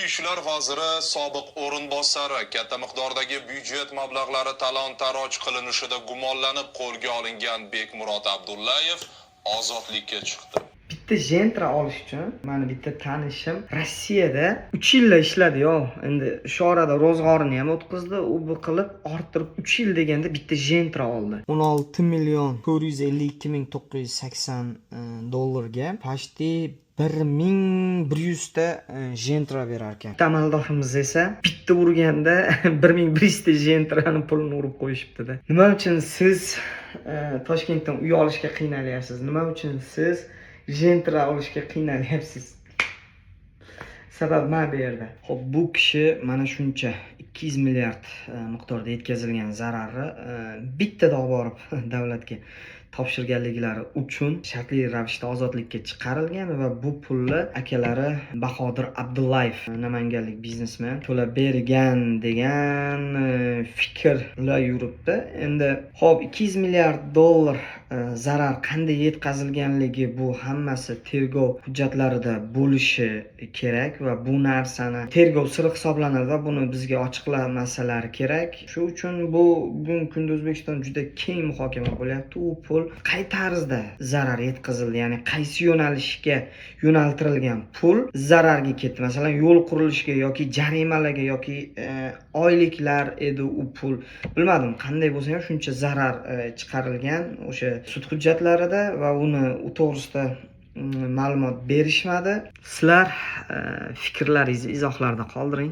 Ishlar vaziri sobiq o'rinbosari katta miqdordagi byudjet mablag'lari talon-taroj qilinishida gumonlanib qo'lga olingan Bekmurod Abdullayev ozodlikka chiqdi. Bitta Gentra olish uchun mani bitta tanishim Rossiyada 3 yil ishladi, yo. Endi shu orada ro'zg'orini ham o'tkazdi, u bu qilib orttirib 3 yil deganda bitta Gentra oldi. 16 million 452 ming 980 dollarga почти 1100 ta Gentra berar ekan. Bitta amaldorimiz esa bitta urganda 1100 ta Gentrani pulini urib qo'yishibdi-da. Nima uchun siz Toshkentdan uy olishga qiynalyapsiz? Nima uchun siz Gentra olishga qiynalyapsiz? Sabab mana bu yerda. Xo'p, bu kishi mana shuncha 200 milliard miqdorda yetkazilgan zararni bittada olib borib davlatga topshirganliklari uchun shartli ravishda ozodlikka chiqarilgan va bu pulni akalari Bahodir Abdullayev, namanganlik biznesmen, to'lab bergan degan fikrlar yuribdi. Endi xo'p, 200 milliard dollar zarar qanday yetkazilganligi, bu hammasi tergov hujjatlarida bo'lishi kerak va bu narsani tergov siri hisoblanadi va buni bizga ochiqlamasalari kerak. Shu uchun bu bugungi kunda O'zbekiston juda keng muhokama bo'lyapti. U pul qay tarzda zarar yetkazildi, ya'ni qaysi yo'nalishga yo'naltirilgan pul zararga ketdi? Masalan, yo'l qurilishiga yoki jarimalarga yoki oyliklar edi u pul, bilmadim, qanday bo'lsa ham shuncha zarar chiqarilgan o'sha sud hujjatlarida va uni u to'g'risida ma'lumot berishmadi. Sizlar fikrlaringizni izohlarda qoldiring.